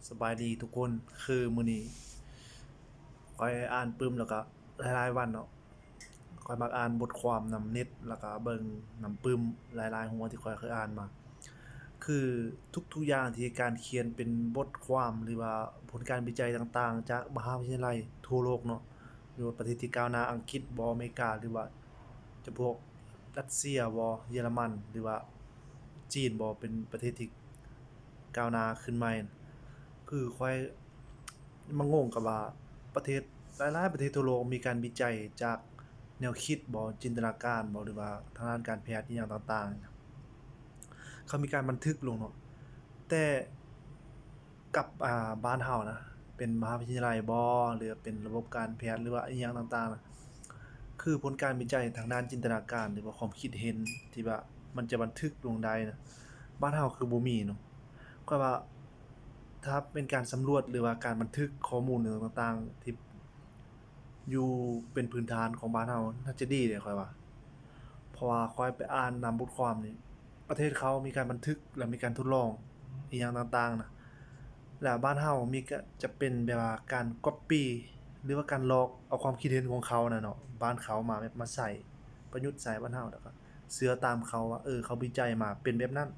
ສະບາຍດີທຸກຄົນ ຄືມື້ນີ້ຂ້ອຍອ່ານປຶ້ມ ແລ້ວກະຫຼາຍໆວັນເນາະ ຂ້ອຍມັກອ່ານບົດຄວາມນຳເນັດ ແລ້ວກະເບິ່ງນຳປຶ້ມຫຼາຍໆຫົວທີ່ຂ້ອຍເຄີຍອ່ານມາ ຄືທຸກໆຢ່າງທີ່ການຂຽນເປັນບົດຄວາມ ຫຼືວ່າຜົນການວິໄຈຕ່າງໆ ຈາກມະຫາວິທະຍາໄລທົ່ວໂລກເນາະ ຫຼືວ່າປະເທດທີ່ກ້າວໜ້າ ອັງກິດບໍ ອາເມລິກາ ຫຼືວ່າຈຳພວກຣັດເຊຍບໍ ເຢຍລະມັນ ຫຼືວ່າຈີນບໍ ເປັນປະເທດທີ່ ກ້າວໜ້າຂຶ້ນໃໝ່ ຄືຂ້ອຍມາງົງກັບວ່າປະເທດ ຫຼາຍໆປະເທດທົ່ວໂລກມີການວິໄຈຈາກແນວຄິດບໍ ຈິນຕະນາການບໍ ຫຼືວ່າທາງດ້ານການແພດອີ່ຫຍັງຕ່າງໆ ເຂົາມີການບັນທຶກລົງເນາະ ແຕ່ກັບ ອ່າ ບ້ານເຮົານະ ເປັນມະຫາວິທະຍາໄລບໍ ຫຼືເປັນລະບົບການແພດ ຫຼືວ່າອີ່ຫຍັງຕ່າງໆນະ ຄືຜົນການວິໄຈທາງດ້ານຈິນຕະນາການ ຫຼືວ່າຄວາມຄິດເຫັນທີ່ວ່າມັນຈະບັນທຶກລົງໄດ້ນະ ບ້ານເຮົາຄືບໍ່ມີເນາະ. ຂ້ອຍວ່າຖ້າເປັນການສຳຫຼວດ ຫຼືວ່າການບັນທຶກຂໍ້ມູນຫຍັງຕ່າງໆ ທີ່ຢູ່ເປັນພື້ນຖານຂອງບ້ານເຮົາ ໜ້າຈະດີເດ ຂ້ອຍວ່າ ເພາະວ່າຂ້ອຍໄປອ່ານນຳບົດຄວາມນີ້ ປະເທດເຂົາມີການບັນທຶກ ແລະ ມີການທົດລອງອີ່ຫຍັງຕ່າງໆນະ ແລ້ວບ້ານເຮົາມີກະ ຈະເປັນແບບວ່າການກັອບປີ້ ຫຼືວ່າການລອກເອົາຄວາມຄິດເຫັນຂອງເຂົານະເນາະ ບ້ານເຂົາມາແບບມາໃສ່ ປະຍຸດໃສ່ບ້ານເຮົາ ແລ້ວກະເຊື່ອຕາມເຂົາວ່າ ເອີ ເຂົາວິໄຈມາເປັນແບບນັ້ນ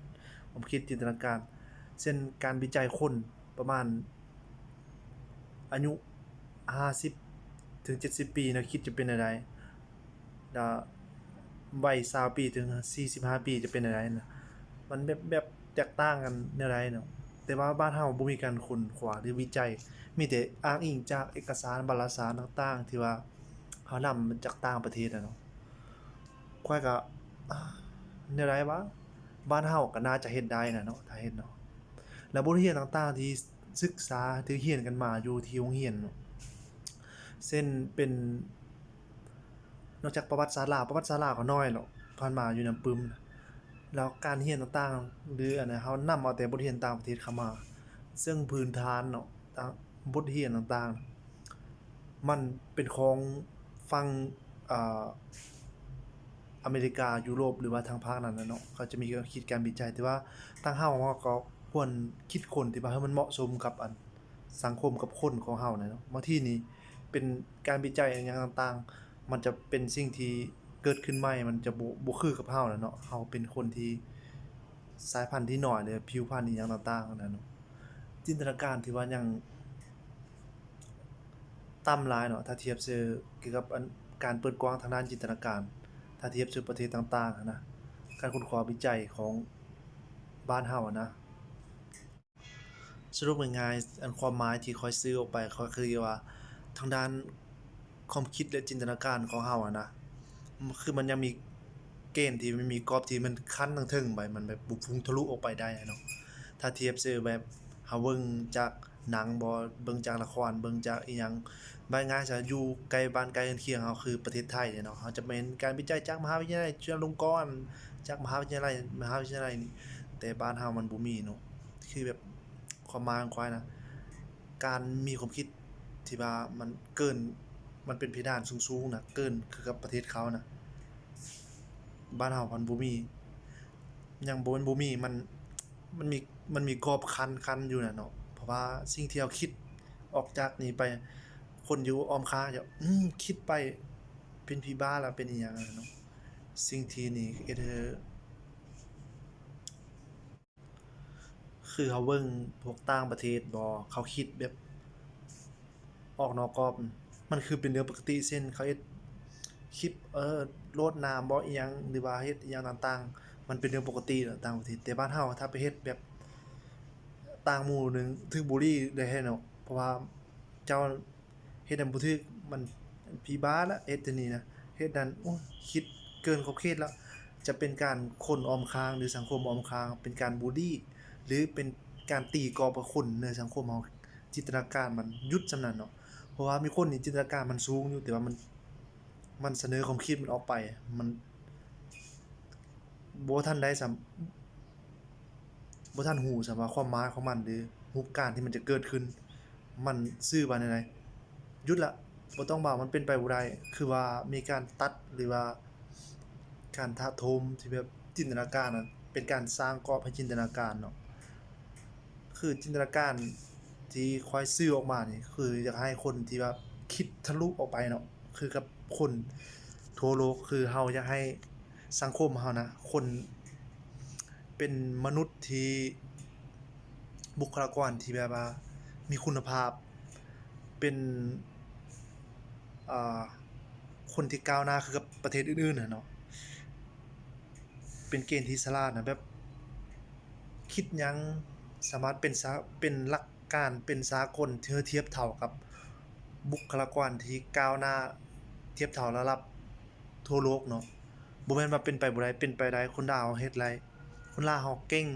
ຄວາມຄິດຈິນຕະນາການ ເຊັ່ນ ການວິໄຈຄົນປະມານອາຍຸຫ້າສິບເຖິງເຈັດສິບປີ ແນວຄິດຈະເປັນແນວໃດ? ແລ້ວໄວຊາວປີເຖິງສີ່ສິບຫ້າປີຈະເປັນແນວໃດນະ ມັນແບບ ແບບແຕກຕ່າງກັນແນວໃດເນາະ ແຕ່ວ່າບ້ານເຮົາບໍ່ມີການຄົ້ນຄວ້າ ຫຼື ວິໄຈ ມີແຕ່ອ້າງອີງຈາກເອກະສານ ວາລະສານຕ່າງໆ ທີ່ວ່າເຮົານຳມາຈາກຕ່າງປະເທດນະເນາະ ຂ້ອຍກະ ແນວໃດວະ ບ້ານເຮົາກະໜ້າຈະເຮັດໄດ້ນະເນາະ ຖ້າເຮັດເນາະ ແລ້ວບົດຮຽນຕ່າງໆທີ່ສຶກສາ ທີ່ຮຽນກັນມາຢູ່ທີ່ໂຮງຮຽນເນາະ ເຊັ່ນເປັນ ນອກຈາກປະຫວັດສາດລາວ ປະຫວັດສາດລາວກໍໜ້ອຍເນາະ ຜ່ານມາຢູ່ນຳປຶ້ມ ແລ້ວການຮຽນຕ່າງໆ ຫຼື ອັນນັ້ນ ເຮົານຳເອົາແຕ່ບົດຮຽນຕ່າງປະເທດເຂົ້າມາ ເຊິ່ງພື້ນຖານເນາະ ຕ່າງ ບົດຮຽນຕ່າງໆ ມັນເປັນຂອງຝັ່ງ ອ່າ ອາເມລິກາ ຢູໂຣບ ຫຼືວ່າທາງພາກນັ້ນນະເນາະ ເຂົາຈະມີແນວຄິດການວິໄຈ ແຕ່ວ່າທາງເຮົາ ເຮົາກໍຄວນຄິດຄົ້ນທີ່ວ່າໃຫ້ມັນເໝາະສົມກັບອັນ ສັງຄົມ ກັບຄົນຂອງເຮົານະເນາະ ບາງທີນີ້ເປັນການວິໄຈອີ່ຫຍັງຕ່າງໆ ມັນຈະເປັນສິ່ງທີ່ເກີດຂຶ້ນໃໝ່ ມັນຈະບໍ່ ບໍ່ຄືກັບເຮົານະເນາະ ເຮົາເປັນຄົນທີ່ສາຍພັນທີ່ໜ້ອຍ ຫຼື ຜິວພັນອີ່ຫຍັງຕ່າງໆນະເນາະ ຈິນຕະນາການຖືວ່າຍັງຕ່ຳຫຼາຍເນາະ ຖ້າທຽບໃສ່ກ່ຽວກັບອັນ ການເປີດກວ້າງທາງດ້ານຈິນຕະນາການ ຖ້າທຽບໃສ່ປະເທດຕ່າງໆຫັ້ນນະ ການຄົ້ນຄວ້າວິໄຈຂອງບ້ານເຮົາຫັ້ນນະ. ສະຫຼຸບງ່າຍໆ ອັນຄວາມໝາຍທີ່ຂ້ອຍສື່ອອກໄປ ກໍຄືວ່າທາງດ້ານຄວາມຄິດ ແລະ ຈິນຕະນາການຂອງເຮົາຫັ້ນນະ ຄືມັນຍັງມີເກນທີ່ມັນມີກອບທີ່ມັນຄັນທາງເທິງໄປ ມັນແບບບໍ່ພຸ່ງທະລຸອອກໄປໄດ້ເນາະ ຖ້າທຽບໃສ່ແບບເຮົາເບິ່ງຈາກໜັງບໍ ເບິ່ງຈາກລະຄອນ ເບິ່ງຈາກອີ່ຫຍັງ ເວົ້າງ່າຍຊະ ຢູ່ໃກ້ບ້ານໃກ້ເຮືອນຄຽງເຮົາ ຄືປະເທດໄທເນາະ ເຮົາຈະເຫັນການວິໄຈຈາກມະຫາວິທະຍາໄລຈຸລາລົງກອນ ຈາກມະຫາວິທະຍາໄລ ມະຫາວິທະຍາໄລນີ້ ແຕ່ບ້ານເຮົາມັນບໍ່ມີເນາະ ຄືແບບ ຄວາມໝາຍຂອງຂ້ອຍນະ ການມີຄວາມຄິດທີ່ວ່າມັນເກີນ ມັນເປັນເພດານສູງໆນະ ເກີນຄືກັບປະເທດເຂົານະ ບ້ານເຮົາມັນບໍ່ມີ ຍັງບໍ່ ມັນບໍ່ມີ ມັນ ມັນມີ ມັນມີກອບຄັນ ຄັນຢູ່ນະເນາະ ເພາະວ່າສິ່ງທີ່ເຮົາຄິດອອກຈາກນີ້ໄປ ຄົນຢູ່ອ້ອມຂ້າງຈະ ອືມ ຄິດໄປ ເປັນຜີບ້າລະ ເປັນອີ່ຫຍັງຫັ້ນນະເນາະ ສິ່ງທີ່ນີ້ເຮັດໃຫ້ ຄືເຮົາເບິ່ງພວກຕ່າງປະເທດບໍ ເຂົາຄິດແບບອອກນອກກອບ ມັນຄືເປັນເລື່ອງປົກກະຕິ ເຊັ່ນ ເຂົາເຮັດຄລິບ ເອີ ໂລດນ້ຳບໍ ອີ່ຫຍັງ ຫຼືວ່າເຮັດອີ່ຫຍັງຕ່າງໆ ມັນເປັນເລື່ອງປົກກະຕິເນາະ ຕ່າງປະເທດ ແຕ່ບ້ານເຮົາ ຖ້າໄປເຮັດແບບຕ່າງໝູ່ໜຶ່ງ ຖືກບູລີໄດ້ແທ້ເນາະ ເພາະວ່າເຈົ້າ ເຮັດອັນບໍ່ຖືກ ມັນຜີບ້າລະ ເຮັດແນວນີ້ນະ ເຮັດນັ້ນ ໂອ້ຍ ຄິດເກີນຂອບເຂດລະ ຈະເປັນການຄົນອ້ອມຂ້າງ ຫຼື ສັງຄົມອ້ອມຂ້າງ ເປັນການບູລີ ຫຼື ເປັນການຕີກອບກັບຄົນໃນສັງຄົມເຮົາ ຈິນຕະນາການມັນຢຸດສ່ຳນັ້ນເນາະ ເພາະວ່າມີຄົນນີ້ຈິນຕະນາການມັນສູງຢູ່ ແຕ່ວ່າມັນ ມັນສະເໜີຄວາມຄິດມັນອອກໄປ ມັນ ບໍ່ທັນໄດ້ສ່ຳ ບໍ່ທັນຮູ້ສ່ຳວ່າຄວາມໝາຍຂອງມັນ ຫຼື ຮູບການທີ່ມັນຈະເກີດຂຶ້ນ ມັນສື່ວ່າແນວໃດ ຢຸດລະ ບໍ່ຕ້ອງເວົ້າ ມັນເປັນໄປບໍ່ໄດ້ ຄືວ່າມີການຕັດ ຫຼືວ່າການຖະຖົມທີ່ແບບຈິນຕະນາການນັ້ນ ເປັນການສ້າງກອບໃຫ້ຈິນຕະນາການເນາະ ຄືຈິນຕະນາການ ທີ່ຂ້ອຍສື່ອອກມານີ້ ຄືຢາກໃຫ້ຄົນທີ່ວ່າຄິດທະລຸອອກໄປເນາະ ຄືກັບຄົນທົ່ວໂລກ ຄືເຮົາຢາກໃຫ້ສັງຄົມເຮົານະ ຄົນເປັນມະນຸດທີ່ ບຸກຄະລາກອນທີ່ແບບວ່າມີຄຸນນະພາບ ເປັນ ອ່າ ຄົນທີ່ກ້າວໜ້າຄືກັບປະເທດອື່ນໆນະເນາະ ເປັນເກນທີ່ສະຫຼາດນະ ແບບຄິດຫຍັງສາມາດເປັນສາ ເປັນຫຼັກການ ເປັນສາກົນ ເພື່ອທຽບເທົ່າກັບບຸກຄະລາກອນທີ່ກ້າວໜ້າ ທຽບເທົ່າລະດັບທົ່ວໂລກເນາະ. ບໍ່ແມ່ນວ່າເປັນໄປບໍ່ໄດ້ ເປັນໄປໄດ້ ຄົນລາວເຮົາເຮັດໄດ້ ຄົນລາວເຮົາເກັ່ງ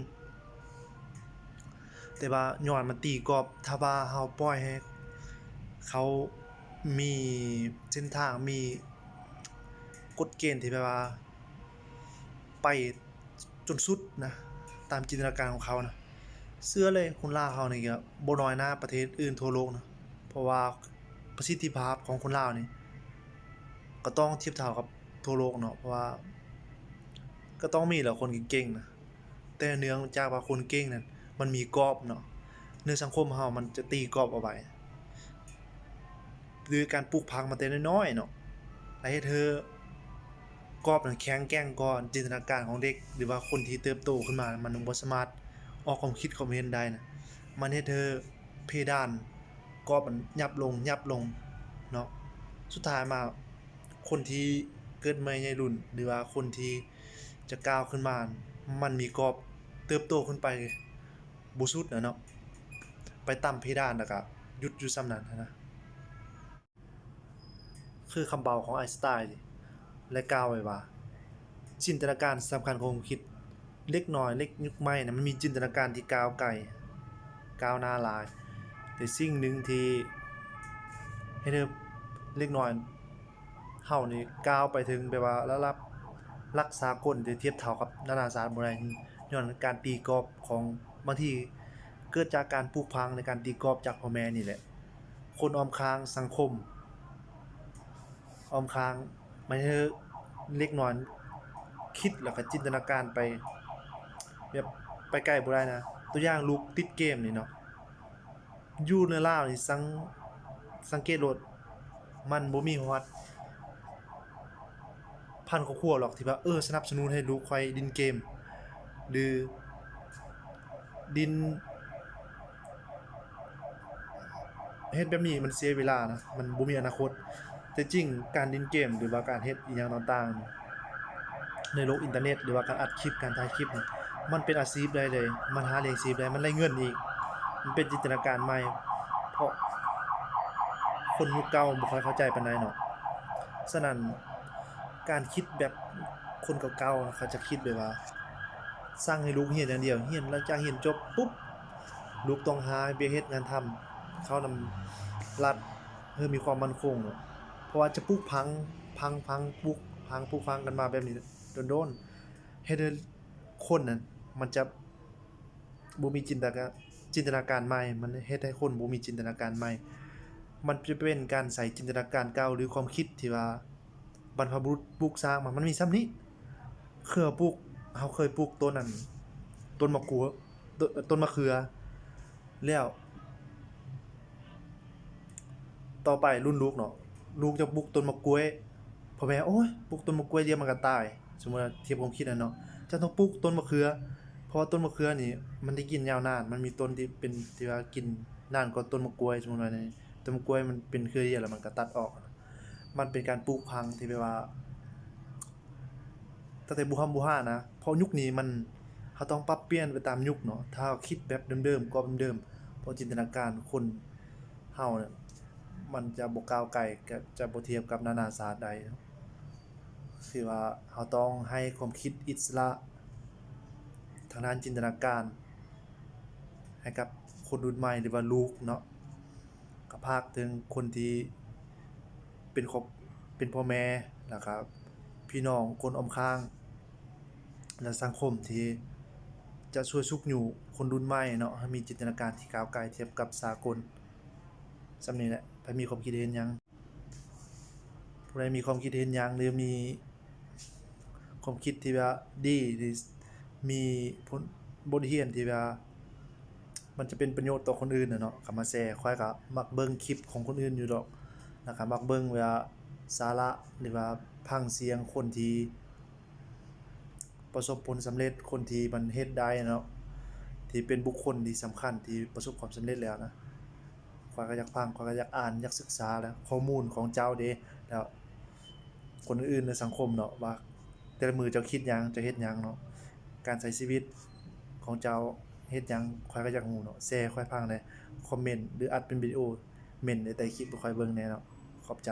ແຕ່ວ່າຍ້ອນມັນຕີກອບ ຖ້າວ່າເຮົາປ່ອຍໃຫ້ເຂົາມີເສັ້ນທາງ ມີກົດເກນທີ່ແບບວ່າໄປຈົນສຸດນະ ຕາມຈິນຕະນາການຂອງເຂົານະ ເຊື່ອເລີຍ ຄົນລາວເຮົານີ້ກະບໍ່ນ້ອຍໜ້າປະເທດອື່ນທົ່ວໂລກນະ ເພາະວ່າປະສິດທິພາບຂອງຄົນລາວນີ້ ກໍຕ້ອງທຽບເທົ່າກັບທົ່ວໂລກເນາະ ເພາະວ່າກໍຕ້ອງມີແຫຼະຄົນເກັ່ງໆນະ ແຕ່ເນື່ອງຈາກວ່າຄົນເກັ່ງນັ້ນມັນມີກອບເນາະ ໃນສັງຄົມເຮົາມັນຈະຕີກອບເອົາໄວ້ ໂດຍການປູກຝັງມາແຕ່ນ້ອຍໆເນາະ ແລະເຮັດໃຫ້ກອບນັ້ນແຂງແກ່ງກ່ອນ ຈິນຕະນາການຂອງເດັກ ຫຼືວ່າຄົນທີ່ເຕີບໂຕຂຶ້ນມາ ມັນບໍ່ສາມາດອອກຄວາມຄິດຄວາມເຫັນໄດ້ນະ ມັນເຮັດໃຫ້ເພດານ ກອບມັນຫຍັບລົງ ຫຍັບລົງເນາະ ສຸດທ້າຍມາ ຄົນທີ່ເກີດໃໝ່ໃນລຸ້ນ ຫຼືວ່າຄົນທີ່ຈະກ້າວຂຶ້ນມາ ມັນມີກອບເຕີບໂຕຂຶ້ນໄປບໍ່ສຸດນະເນາະ ໄປຕາມເພດານ ແລ້ວກະຢຸດຢູ່ສ່ຳນັ້ນຫັ້ນນະ. ຄືຄຳເວົ້າຂອງໄອສະຕາຍ ແລະ ກ່າວໄວ້ວ່າ ຈິນຕະນາການສຳຄັນຂອງຄວາມຄິດ ເດັກນ້ອຍ ເດັກຍຸກໃໝ່ນະ ມັນມີຈິນຕະນາການທີ່ກ້າວໄກ ກ້າວໜ້າຫຼາຍ ແຕ່ສິ່ງໜຶ່ງທີ່ເຮັດໃຫ້ເດັກນ້ອຍເຮົານີ້ກ້າວໄປເຖິງແບບວ່າລະດັບຫຼັກສາກົນ ທີ່ທຽບເທົ່າກັບນານາຊາດບໍ່ໄດ້ ຍ້ອນການຕີກອບຂອງ ບາງທີເກີດຈາກການປູກຝັງ ແລະ ການຕີກອບຈາກພໍ່ແມ່ນີ້ແຫຼະ ຄົນອ້ອມຂ້າງ ສັງຄົມອ້ອມຂ້າງ ມັນເຮັດໃຫ້ເດັກນ້ອຍຄິດ ແລ້ວກະຈິນຕະນາການໄປ ແບບໄປໄກບໍ່ໄດ້ນະ ຕົວຢ່າງລູກຕິດເກມນີ້ເນາະ ຢູ່ໃນລາວນີ້ສັງ ສັງເກດໂລດ ມັນບໍ່ມີຮອດ ພັນຄອບຄົວຫຼອກທີ່ວ່າ ເອີ ສະໜັບສະໜູນໃຫ້ລູກຂ້ອຍຫຼິ້ນເກມ ຫຼືຫຼິ້ນ ເຮັດແບບນີ້ມັນເສຍເວລານະ ມັນບໍ່ມີອະນາຄົດ ແຕ່ຈິງການຫຼິ້ນເກມ ຫຼືວ່າການເຮັດອີ່ຫຍັງຕ່າງໆ ໃນໂລກອິນເຕີເນັດ ຫຼືວ່າການອັດຄລິບ ການຖ່າຍຄລິບນີ້ ມັນເປັນອາຊີບໄດ້ເລີຍ ມັນຫາລ້ຽງຊີບໄດ້ ມັນໄດ້ເງິນອີກ ມັນເປັນຈິນຕະນາການໃໝ່ ເພາະຄົນຍຸກເກົ່າບໍ່ຄ່ອຍເຂົ້າໃຈປານໃດເນາະ. ສະນັ້ນ ການຄິດແບບຄົນເກົ່າໆ ເຂົາຈະຄິດແບບວ່າ ສັ່ງໃຫ້ລູກຮຽນຢ່າງດຽວ ຮຽນ ຫຼັງຈາກຮຽນຈົບປຸບ ລູກຕ້ອງຫາວຽກເຮັດງານທຳ ເຂົ້ານຳລັດ ເພື່ອມີຄວາມໝັ້ນຄົງເນາະ ເພາະວ່າຈະປູກຝັງ ຝັງ ຝັງ ປູກຝັງ ປູກຝັງກັນມາແບບນີ້ດົນໆ ເຮັດໃຫ້ຄົນນັ້ນ ມັນຈະບໍ່ມີຈິນຕະກາ ຈິນຕະນາການໃໝ່ ມັນເຮັດໃຫ້ຄົນບໍ່ມີຈິນຕະນາການໃໝ່ ມັນຈະເປັນການໃຊ້ຈິນຕະນາການເກົ່າ ຫຼືຄວາມຄິດທີ່ວ່າ ບັນພະບຸລຸດປູກສ້າງມາ ມັນມີສ່ຳນີ້ ເຄືອປູກ ເຮົາເຄີຍປູກຕົ້ນອັນ ຕົ້ນໝາກກົວ ຕົ້ນ ຕົ້ນມະເຂືອ ແລ້ວຕໍ່ໄປລຸ້ນລູກເນາະ ລູກຈະປູກຕົ້ນໝາກກ້ວຍ ພໍ່ແມ່ ໂອ້ຍ ປູກຕົ້ນໝາກກ້ວຍດຽວມັນກະຕາຍ ສົມມຸດວ່າທຽບຄວາມຄິດຫັ້ນເນາະ ເຈົ້າຕ້ອງປູກຕົ້ນມະເຂືອ ເພາະວ່າຕົ້ນມະເຂືອນີ້ມັນໄດ້ກິນຍາວນານ ມັນມີຕົ້ນທີ່ເປັນ ທີ່ວ່າກິນນານກວ່າຕົ້ນໝາກກ້ວຍ ສົມມຸດວ່ານີ້ ຕົ້ນໝາກກ້ວຍມັນເປັນເຄືອດຽວ ແລ້ວມັນກະຕັດອອກ ມັນເປັນການປູກຝັງທີ່ແບບວ່າ ຕັ້ງແຕ່ບູຮຳບູຮານນະ ເພາະຍຸກນີ້ມັນ ເຮົາຕ້ອງປັບປ່ຽນໄປຕາມຍຸກເນາະ ຖ້າເຮົາຄິດແບບເດີມໆ ກອບເດີມໆ ເພາະຈິນຕະນາການຄົນເຮົາ ມັນຈະບໍ່ກ້າວໄກ ກະຈະບໍ່ທຽບກັບນານາຊາດໃດເນາະ ຄືວ່າເຮົາຕ້ອງໃຫ້ຄວາມຄິດອິດສະຫຼະ ທາງດ້ານຈິນຕະນາການ ໃຫ້ກັບຄົນລຸ້ນໃໝ່ ຫຼືວ່າລູກເນາະ ກະຝາກເຖິງຄົນທີ່ເປັນຄອບ ເປັນພໍ່ແມ່ ແລ້ວກະພີ່ນ້ອງຄົນອ້ອມຂ້າງ ແລະ ສັງຄົມທີ່ຈະຊ່ວຍຊຸກຍູ້ຄົນລຸ້ນໃໝ່ເນາະ ໃຫ້ມີຈິນຕະນາການທີ່ກ້າວໄກທຽບກັບສາກົນ. ສ່ຳນີ້ແຫຼະ ໃຜມີຄວາມຄິດເຫັນຫຍັງ? ຜູ້ໃດມີຄວາມຄິດເຫັນຫຍັງ ຫຼື ມີຄວາມຄິດທີ່ວ່າດີ ຫຼື ມີຜົນ ບົດຮຽນທີ່ວ່າ ມັນຈະເປັນປະໂຫຍດຕໍ່ຄົນອື່ນນະເນາະ ຄຳວ່າແຊ. ຂ້ອຍກໍມັກເບິ່ງຄລິບຂອງຄົນອື່ນຢູ່ດອກ ແລ້ວກໍມັກເບິ່ງວ່າສາລະ ຫຼືວ່າຟັງສຽງຄົນທີ່ປະສົບຜົນສຳເລັດ, ຄົນທີ່ມັນເຮັດໄດ້ເນາະ, ທີ່ເປັນບຸກຄົນທີ່ສຳຄັນທີ່ປະສົບຄວາມສຳເລັດແລ້ວນະ. ຂ້ອຍກໍຢາກຟັງ, ຂ້ອຍກໍຢາກອ່ານ, ຢາກສຶກສາແຫຼະ ຂໍ້ມູນຂອງເຈົ້າເດ້ ແລ້ວຄົນອື່ນໃນສັງຄົມເນາະ ວ່າແຕ່ລະມື້ເຈົ້າຄິດຫຍັງ, ເຈົ້າເຮັດຫຍັງເນາະ, ການໃຊ້ຊີວິດຂອງເຈົ້າເຮັດຫຍັງ, ຂ້ອຍກໍຢາກຮູ້ເນາະ. ແຊໃຫ້ຂ້ອຍຟັງແດ່, ຄອມເມັນ ຫຼື ອັດເປັນວິດີໂອ ເມັນໃນໃຕ້ຄລິບໃຫ້ຂ້ອຍເບິ່ງແດ່ເນາະ. ຂອບໃຈ.